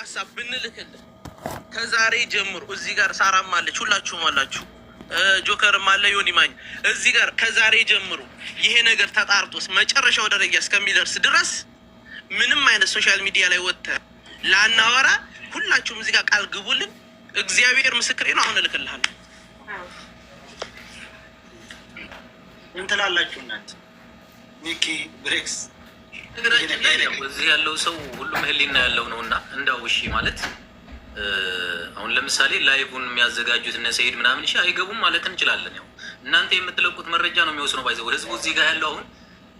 ሀሳብ ብንልክልህ ከዛሬ ጀምሮ እዚህ ጋር ሳራም አለች፣ ሁላችሁም አላችሁ፣ ጆከርም አለ፣ ዮኒ ማኝ እዚህ ጋር ከዛሬ ጀምሮ ይሄ ነገር ተጣርቶ መጨረሻው ደረጃ እስከሚደርስ ድረስ ምንም አይነት social media ላይ ወጥተህ ላናወራ፣ ሁላችሁም እዚህ ጋር ቃል ግቡልን። እግዚአብሔር ምስክሬ ነው። አሁን እልክልሃለሁ። ምን ትላላችሁ እናንተ? ሚኪ ብሬክስ። ነገራችን ላይ ያው እዚህ ያለው ሰው ሁሉም ሕሊና ያለው ነው እና እንዳው እሺ ማለት አሁን ለምሳሌ live ኡን የሚያዘጋጁት እነ ሰይድ ምናምን እሺ አይገቡም ማለት እንችላለን። ያው እናንተ የምትለቁት መረጃ ነው የሚወስነው። ባይዘው ህዝቡ እዚህ ጋር ያለው አሁን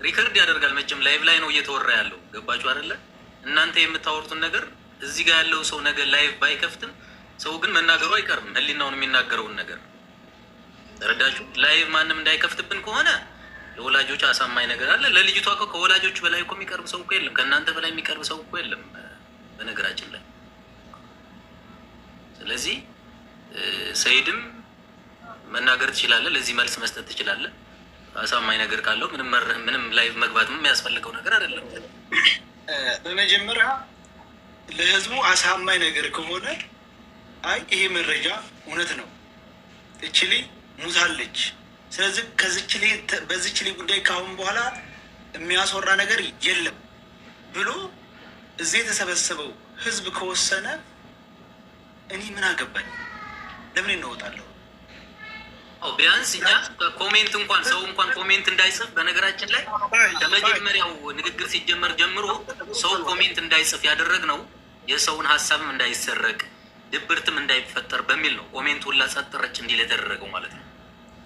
record ያደርጋል። መቼም live ላይ ነው እየተወራ ያለው፣ ገባችሁ አይደለ? እናንተ የምታወሩትን ነገር እዚህ ጋር ያለው ሰው ነገ live ባይከፍትም ሰው ግን መናገሩ አይቀርም፣ ህሊናውን የሚናገረውን ነገር ተረዳችሁ? Live ማንም እንዳይከፍትብን ከሆነ ለወላጆች አሳማኝ ነገር አለ። ለልጅቷ እኮ ከወላጆቹ በላይ እኮ የሚቀርብ ሰው እኮ የለም። ከእናንተ በላይ የሚቀርብ ሰው እኮ የለም በነገራችን ላይ። ስለዚህ ሰይድም መናገር ትችላለህ፣ ለዚህ መልስ መስጠት ትችላለህ። አሳማኝ ነገር ካለው ምንም ምንም live መግባትም የሚያስፈልገው ነገር አይደለም። በመጀመሪያ ለህዝቡ አሳማኝ ነገር ከሆነ አይ ይሄ መረጃ እውነት ነው፣ እች ልጅ ሙታለች፣ ስለዚህ በዚች ልጅ ጉዳይ ከአሁን በኋላ የሚያስወራ ነገር የለም ብሎ እዚህ የተሰበሰበው ህዝብ ከወሰነ እኔ ምን አገባኝ? ለምን እንወጣለሁ? አዎ ቢያንስ እኛ comment እንኳን ሰው እንኳን comment እንዳይጽፍ፣ በነገራችን ላይ ከመጀመሪያው ንግግር ሲጀመር ጀምሮ ሰው comment እንዳይጽፍ ያደረግነው የሰውን ሀሳብም እንዳይሰረቅ ድብርትም እንዳይፈጠር በሚል ነው። Comment ሁላ ጸጥ ረጭ እንዲል የተደረገው ማለት ነው።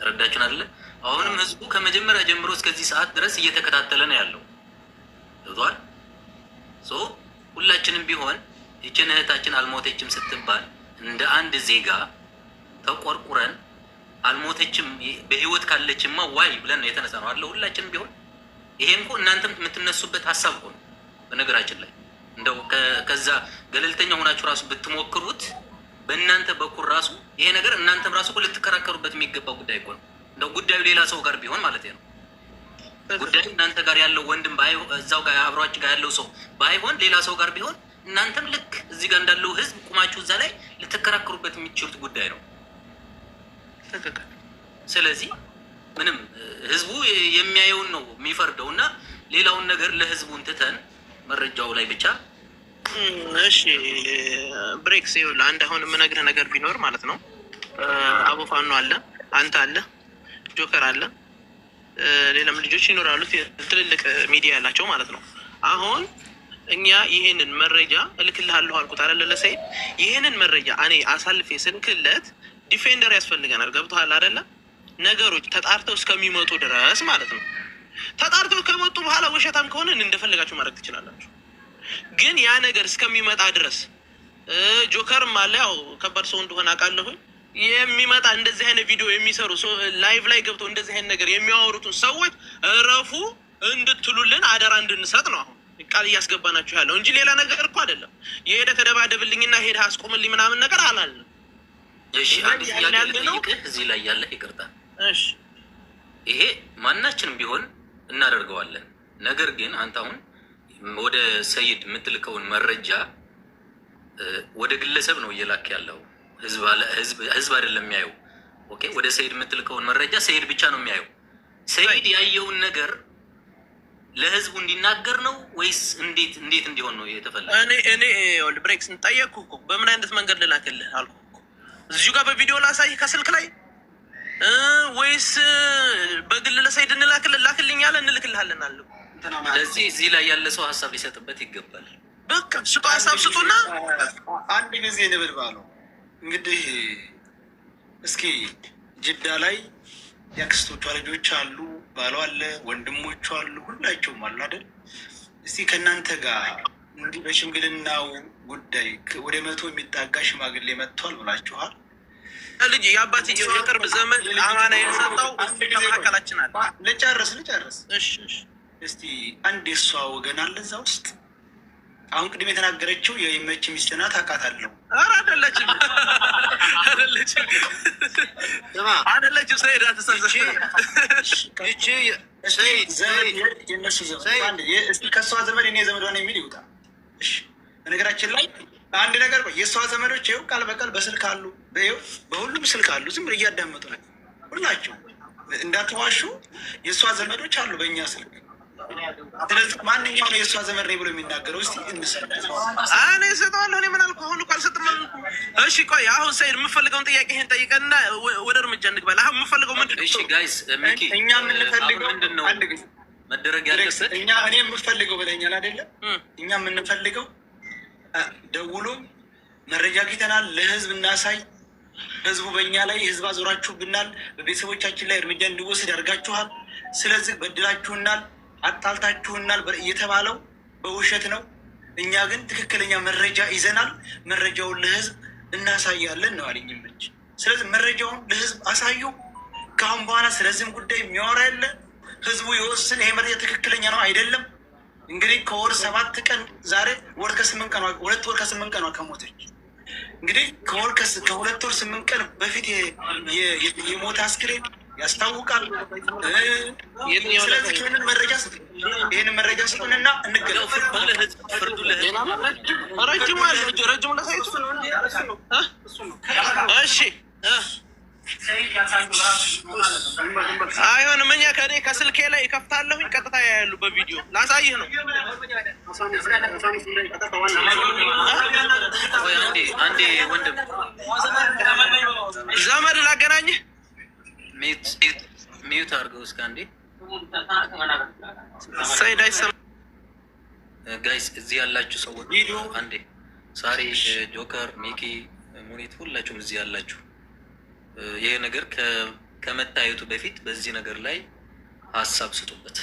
ተረዳችሁን አይደለ? አሁንም ህዝቡ ከመጀመሪያ ጀምሮ እስከዚህ ሰዓት ድረስ እየተከታተለ ነው ያለው። ገብቶሃል? So ሁላችንም ቢሆን ይችን እህታችን አልሞተችም ስትባል እንደ አንድ ዜጋ ተቆርቁረን አልሞተችም በህይወት ካለችማ why ብለን ነው የተነሳ ነው አለ ሁላችንም ቢሆን። ይሄ እኮ እናንተም የምትነሱበት ሀሳብ እኮ ነው። በነገራችን ላይ እንደው ከዛ ገለልተኛ ሆናችሁ ራሱ ብትሞክሩት በእናንተ በኩል ራሱ ይሄ ነገር እናንተም ራሱ እኮ ልትከራከሩበት የሚገባው ጉዳይ እኮ ነው። እንደው ጉዳዩ ሌላ ሰው ጋር ቢሆን ማለት ነው። ጉዳዩ እናንተ ጋር ያለው ወንድም እዛው ጋር አብሯችሁ ጋር ያለው ሰው ባይሆን ሌላ ሰው ጋር ቢሆን እናንተም ልክ እዚህ ጋር እንዳለው ህዝብ ቁማችሁ እዛ ላይ ልትከራከሩበት የሚችሉት ጉዳይ ነው። ትክክል። ስለዚህ ምንም ህዝቡ የሚያየውን ነው የሚፈርደው እና ሌላውን ነገር ለህዝቡ እንትተን መረጃው ላይ ብቻ እሺ ብሬክስ፣ ይኸውልህ አንድ አሁን የምነግርህ ነገር ቢኖር ማለት ነው፣ አቦፋኖ አለ፣ አንተ አለ፣ ጆከር አለ፣ ሌላም ልጆች ይኖራሉ፣ ትልልቅ ሚዲያ ያላቸው ማለት ነው። አሁን እኛ ይህንን መረጃ እልክልሃለሁ አልኩት አይደለ ለሰይድ። ይህንን መረጃ እኔ አሳልፌ ስልክለት defender ያስፈልገናል። ገብቶሃል አይደለ? ነገሮች ተጣርተው እስከሚመጡ ድረስ ማለት ነው። ተጣርተው ከመጡ በኋላ ውሸታም ከሆነ እንደፈለጋችሁ ማድረግ ትችላላችሁ። ግን ያ ነገር እስከሚመጣ ድረስ ጆከርም አለ፣ ያው ከባድ ሰው እንደሆነ አውቃለሁኝ። የሚመጣ እንደዚህ አይነት ቪዲዮ የሚሰሩ live ላይ ገብተው እንደዚህ አይነት ነገር የሚያወሩትን ሰዎች እረፉ እንድትሉልን አደራ እንድንሰጥ ነው አሁን ቃል እያስገባናችሁ ያለው እንጂ ሌላ ነገር እኮ አይደለም። የሄደ ተደባደብልኝና ሄደ አስቆምልኝ ምናምን ነገር አላልንም። እሺ አንድ እኛ ጥያቄ ያለ ነው። ልጠይቅህ እዚህ ላይ ያለ ይቅርታ፣ እሺ ይሄ ማናችንም ቢሆን እናደርገዋለን። ነገር ግን አንተ አሁን ወደ ሰይድ የምትልከውን መረጃ ወደ ግለሰብ ነው እየላክ ያለው፣ ህዝብ አይደለም የሚያየው። Okay፣ ወደ ሰይድ የምትልከውን መረጃ ሰይድ ብቻ ነው የሚያየው። ሰይድ ያየውን ነገር ለህዝቡ እንዲናገር ነው ወይስ እንዴት እንዴት እንዲሆን ነው የተፈለገው? እኔ ይኸውልህ ብሬክስ ጠየቅኩህ እኮ፣ በምን አይነት መንገድ ልላክልህ አልኩህ እኮ። እዚሁ ጋር በቪዲዮ ላሳይህ ከስልክ ላይ ወይስ በግል ለሰይድ እንላክልህ? ላክልኝ አለ፣ እንልክልሃለን አለ። እንትና ማለት ስለዚህ እዚህ ላይ ያለ ሰው ሀሳብ ሊሰጥበት ይገባል። በቃ ስጡ፣ ሀሳብ ስጡና አንድ ጊዜ ንብልባሉ እንግዲህ እስኪ ጅዳ ላይ የአክስቶቿ ልጆች አሉ፣ ባሏ አለ፣ ወንድሞቿ አሉ፣ ሁላቸውም አሉ አይደል? እስቲ ከእናንተ ጋር እንዲህ በሽምግልናው ጉዳይ ወደ 100 የሚጠጋ ሽማግሌ መጥቷል ብላችኋል። ልጅ የአባትየው የቅርብ ዘመድ አማና የሰጠው አንድ ጊዜ ቆይ። ከመካከላችን አለ። ልጨርስ ልጨርስ። እሺ እሺ። እስቲ አንድ የእሷ ወገን አለ እዛ ውስጥ። አሁን ቅድም የተናገረችው የይመች ሚስት ናት፣ አውቃታለሁ። ኧረ አይደለችም፣ አይደለችም፣ ስማ አይደለችም። ሰይድ አትሳሳት። ይቺ እስቲ ሰይድ ዘመድ ሰይድ የእነሱ ዘመድ ሰይድ አንድ እስቲ ከእሷ ዘመድ እኔ ዘመዷን የሚል ይውጣ። እሺ፣ በነገራችን ላይ አንድ ነገር ቆይ፣ የእሷ ዘመዶች ይኸው ቃል በቃል በስልክ አሉ፣ ይኸው በሁሉም ስልክ አሉ። ዝም ብለው እያዳመጡ ነው ሁላቸው። እንዳትዋሹ፣ የእሷ ዘመዶች አሉ በእኛ ስልክ። ስለዚህ ማንኛው ነው የእሷ ዘመድ ነኝ ብሎ የሚናገረው? እስቲ እንሰማ። እኔ እሰጠዋለሁ። እኔ ምን አልኩህ? አሁን እኮ አልሰጥም አልኩህ። እሺ ቆይ አሁን ሰይድ የምፈልገውን ጥያቄ ይሄን ጠይቀንና ወደ እርምጃ እንግባል። አሁን የምፈልገው ምንድን ነው? እሺ guys፣ ሚኪ እኛ የምንፈልገው አሁን ምንድን ነው አንድ ጊዜ መደረግ ያለበት? እኛ እኔ የምፈልገው ብለኛል አይደለም? እኛ የምንፈልገው ደውሎ መረጃ አግኝተናል፣ ለህዝብ እናሳይ። ህዝቡ በእኛ ላይ ህዝብ አዞራችሁብናል፣ በቤተሰቦቻችን ላይ እርምጃ እንዲወስድ አድርጋችኋል። ስለዚህ በድላችሁናል፣ አጣልታችሁናል የተባለው በውሸት ነው። እኛ ግን ትክክለኛ መረጃ ይዘናል። መረጃውን ለህዝብ እናሳያለን ነው አለኝ ልጅ። ስለዚህ መረጃውን ለህዝብ አሳዩ። ከአሁን በኋላ ስለዚህም ጉዳይ የሚያወራ የለ፣ ህዝቡ ይወስን። ይሄ መረጃ ትክክለኛ ነው አይደለም። እንግዲህ ከወር 7 ቀን ዛሬ ወር ከ8 ቀኗ፣ 2 ወር ከ8 ቀኗ ከሞተች እንግዲህ ከወር ከ2 ወር 8 ቀን በፊት የሞተ አስክሬን ያስታውቃል። የትኛው? ስለዚህ ይህንን መረጃ ስጡ፣ ይህንን መረጃ ስጡንና እንገናኝ። ፍርዱ ለህዝብ፣ ፍርዱ ለህዝብ። ረጅሙ አለ፣ ረጅሙ ላሳይህ። እሺ አይሆንም። እኛ ከእኔ ከስልኬ ላይ እከፍታለሁኝ ቀጥታ ያያሉ። በቪዲዮ ላሳይህ ነው። ቆይ አንዴ አንዴ ወንድም። ዘመድ ላገናኝህ። Mute አድርገው እስከ አንዴ። ሰይድ አይሰማም። Guys፣ እዚህ ያላችሁ ሰዎች አንዴ፣ ሳሪ፣ ጆከር፣ ሚኪ፣ ሙኒት፣ ሁላችሁም እዚህ ያላችሁ ይሄ ነገር ከመታየቱ በፊት በዚህ ነገር ላይ ሀሳብ ስጡበት።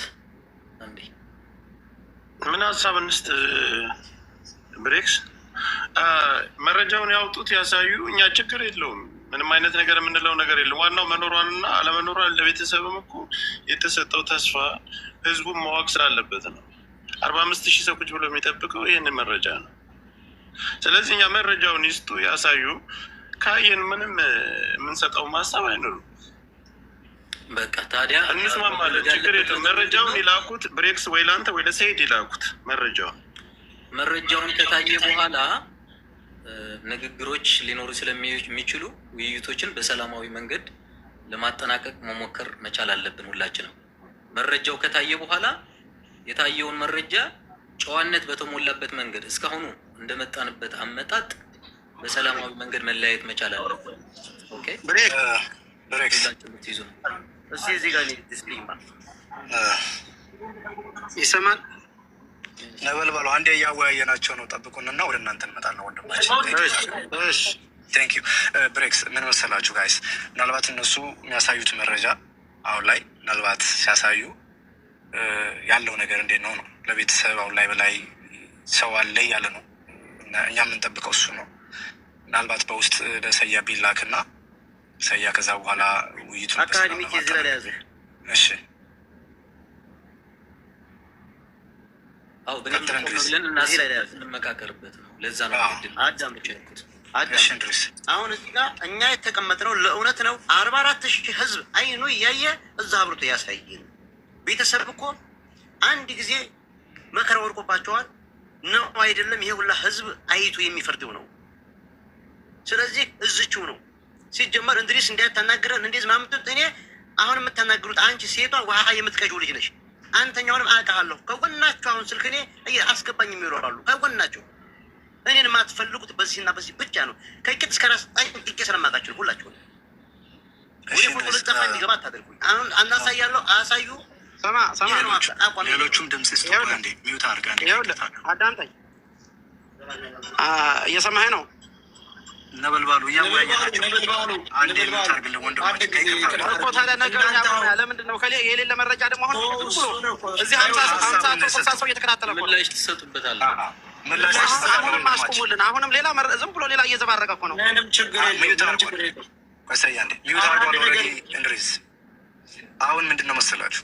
አንዴ። ምን ሀሳብ እንስጥ? ብሬክስ፣ መረጃውን ያውጡት ያሳዩ። እኛ ችግር የለውም። ምንም አይነት ነገር የምንለው ነገር የለም። ዋናው መኖሯንና አለመኖሯን ለቤተሰብም እኮ የተሰጠው ተስፋ ህዝቡን ማወቅ ስላለበት ነው። 45,000 ሰው ቁጭ ብሎ የሚጠብቀው ይህንን መረጃ ነው። ስለዚህ እኛ መረጃውን ይስጡ ያሳዩ። ካየን ምንም የምንሰጠው ሀሳብ አይኖርም። በቃ ታዲያ እንስማማለን። ችግር የለም። መረጃውን ይላኩት ብሬክስ፣ ወይ ለአንተ ወይ ለሰይድ ይላኩት መረጃውን። መረጃውን ከታየ በኋላ ንግግሮች ሊኖሩ ስለሚችሉ ውይይቶችን በሰላማዊ መንገድ ለማጠናቀቅ መሞከር መቻል አለብን ሁላችንም። መረጃው ከታየ በኋላ የታየውን መረጃ ጨዋነት በተሞላበት መንገድ እስካሁኑ እንደመጣንበት አመጣጥ በሰላማዊ መንገድ መለያየት መቻል አለብን። Okay። ብሬክስ። ሁላችሁ ብትይዙ ነው። እስቲ እዚህ ጋር ዲስፕሊን ይሰማል። ነበልባሉ፣ አንዴ እያወያየናቸው ነው። ጠብቁንና ወደ እናንተ እንመጣለን ወንድማችን። እሺ። Thank you ብሬክስ። ምን መሰላችሁ guys፣ ምናልባት እነሱ የሚያሳዩት መረጃ አሁን ላይ ምናልባት ሲያሳዩ ያለው ነገር እንዴት ነው ነው ለቤተሰብ አሁን ላይ በላይ ሰው አለ እያለ ነው እና እኛ የምንጠብቀው እሱ ነው። ምናልባት በውስጥ ለሰያ ቢላክ እና ሰያ ከዛ በኋላ ውይይቱን በሰላም አካዳሚክ እዚህ ላይ ለማጠናቀቅ ያዘ። እሺ። አዎ በደንብ ቀጥል ቆም እንድሪስ። ብለን እዚህ ላይ እናስብበት፣ ያዘ። እንመካከርበት ነው። ለዛ ነው እድል አዳምጥ። የቻልኩት። እሺ አዳምጥ። እንድሪስ። አሁን እዚህ ጋር እኛ የተቀመጥነው ለእውነት ነው። 44,000 ህዝብ አይኑ እያየ እዛ አብርቶ ያሳየን። ቤተሰብ እኮ አንድ ጊዜ መከራ ወድቆባቸዋል ነው አይደለም? ይሄ ሁላ ህዝብ አይቶ የሚፈርደው ነው። ስለዚህ እዝችው ነው ሲጀመር። እንድሪስ እንዳታናግረን እንዴት ማምጡት። እኔ አሁን የምታናግሩት አንቺ ሴቷ ውሃ የምትቀጂው ልጅ ነሽ። አንተኛውንም አውቃለሁ። ከጎናችሁ አሁን ስልክ እኔ አስገባኝ የሚሉ አሉ ከጎናችሁ። እኔን የማትፈልጉት በዚህና በዚህ ብቻ ነው። ከቂጥ እስከ ራስ ጠንቅቄ ስለማውቃችሁ ነው ሁላችሁም። እሺ ወደ ፎቶ እንድሪስ። ልጠፋ እንዲገባ አታደርጉኝ። አሁን አናሳያለሁ፣ አሳዩ። ስማ ስማ። ይሄ ነው አቋም። ሌሎቹም ድምጽ ስጡ። ይኸውልህ። አንዴ mute አድርግ አንዴ። ይኸውልህ አዳምጠኝ። እየሰማኸኝ ነው? ነበልባሉ፣ እያወያየናቸው ነበልባሉ፣ አንዴ mute ነበልባሉ፣ አድርግልን አንድ ወንድማችን ጊዜ ከይቅርታ ጋር። እኮ ታዲያ ነገሩን እናንተ ያቆማል። ለምንድን ነው የሌለ መረጃ ደግሞ አሁን ዝም ብሎ እዚህ 50 60 ሰው እየተከታተለ እኮ ነው። ምላሽ ትሰጡበታለህ። ምላሽ ትሰጣለህ አሁንም ወንድማችን። አስቁሙልን። አሁንም ሌላ ዝም ብሎ ሌላ እየዘባረቀ እኮ ነው። ምንም ችግር የለም። mute ምንም አድርጓል። ችግር የለም። ቆይ አንዴ mute አሁን አድርጓል። አንድ already ነገር እንድሪስ፣ አሁን ምንድን ነው መሰላችሁ፣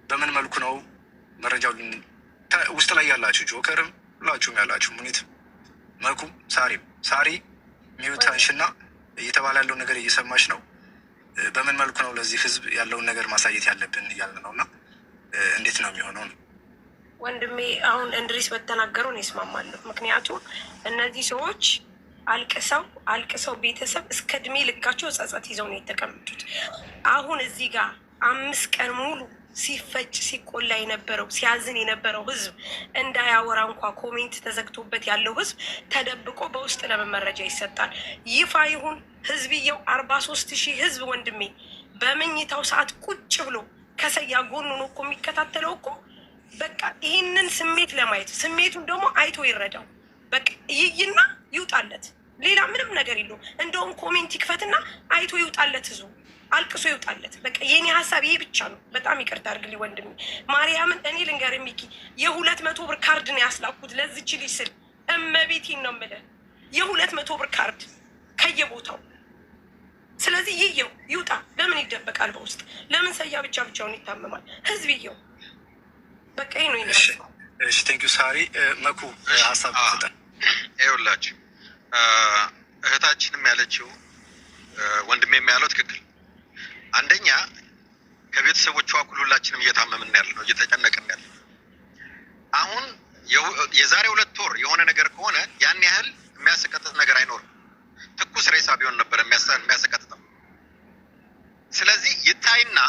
በምን መልኩ ነው መረጃው ውስጥ ላይ ያላችሁ ጆከርም ሁላችሁም ያላችሁ ሙኒት፣ መኩም፣ ሳሪም፣ ሳሪ mute አንሽና እየተባለ ያለውን ነገር እየሰማች ነው። በምን መልኩ ነው ለዚህ ህዝብ ያለውን ነገር ማሳየት ያለብን እያልን ነው እና እንዴት ነው የሚሆነው ነው። ወንድሜ አሁን እንድሪስ በተናገረው እኔ እስማማለሁ። ምክንያቱም እነዚህ ሰዎች አልቅሰው አልቅሰው ቤተሰብ እስከ እድሜ ልካቸው ጸጸት ይዘው ነው የተቀመጡት። አሁን እዚህ ጋር 5 ቀን ሙሉ ሲፈጭ ሲቆላ የነበረው፣ ሲያዝን የነበረው ህዝብ እንዳያወራ እንኳ comment ተዘግቶበት ያለው ህዝብ ተደብቆ በውስጥ ለምን መረጃ ይሰጣል? ይፋ ይሁን። ህዝብየው 43,000 ህዝብ ወንድሜ በመኝታው ሰዓት ቁጭ ብሎ ከሰያ ጎኑ ነው እኮ የሚከታተለው እኮ። በቃ ይህንን ስሜት ለማየት፣ ስሜቱን ደግሞ አይቶ ይረዳው። በቃ ይይና ይውጣለት። ሌላ ምንም ነገር የለውም። እንደውም comment ይክፈትና አይቶ ይውጣለት፣ ህዝቡ አልቅሶ ይውጣለት። በቃ የኔ ሀሳብ ይሄ ብቻ ነው። በጣም ይቅርታ አድርግልኝ ወንድሜ። ማርያምን እኔ ልንገርህ ሚኪ፣ የ200 ብር ካርድ ነው ያስላኩት ለዚች ልጅ ስል፣ እመቤቴን ነው የምልህ፣ የ200 ብር ካርድ ከየቦታው። ስለዚህ ይየው ይውጣ። ለምን ይደበቃል በውስጥ? ለምን ሰያ ብቻ ብቻውን ይታመማል? ህዝብ ይየው። በቃ ይሄ ነው የኔ እሺ። ሀሳብ። እሺ፣ thank you ሳሪ። መኩ ሀሳብ ስጠን። ይኸውላችሁ እህታችንም ያለችው ወንድሜም ያለው ትክክል። አንደኛ ከቤተሰቦቿ እኩል ሁላችንም እየታመምን ያለ ነው፣ እየተጨነቅን ያለ ነው። አሁን የዛሬ 2 ወር የሆነ ነገር ከሆነ ያን ያህል የሚያሰቀጥጥ ነገር አይኖርም። ትኩስ ሬሳ ቢሆን ነበር የሚያሰቀጥጠው። ስለዚህ ይታይና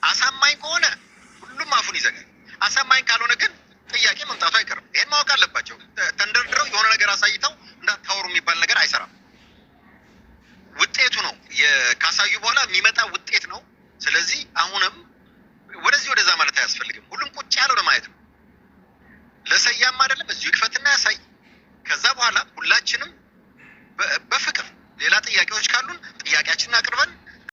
አሳማኝ ከሆነ ሁሉም አፉን ይዘጋል። አሳማኝ ካልሆነ ግን ጥያቄ መምጣቱ አይቀርም። ይሄን ማወቅ አለባቸው። ተንደርድረው የሆነ ነገር አሳይተው እንዳታወሩ የሚባል ነገር አይሰራም። ውጤቱ ነው፣ ካሳዩ በኋላ የሚመጣ ውጤት ነው። ስለዚህ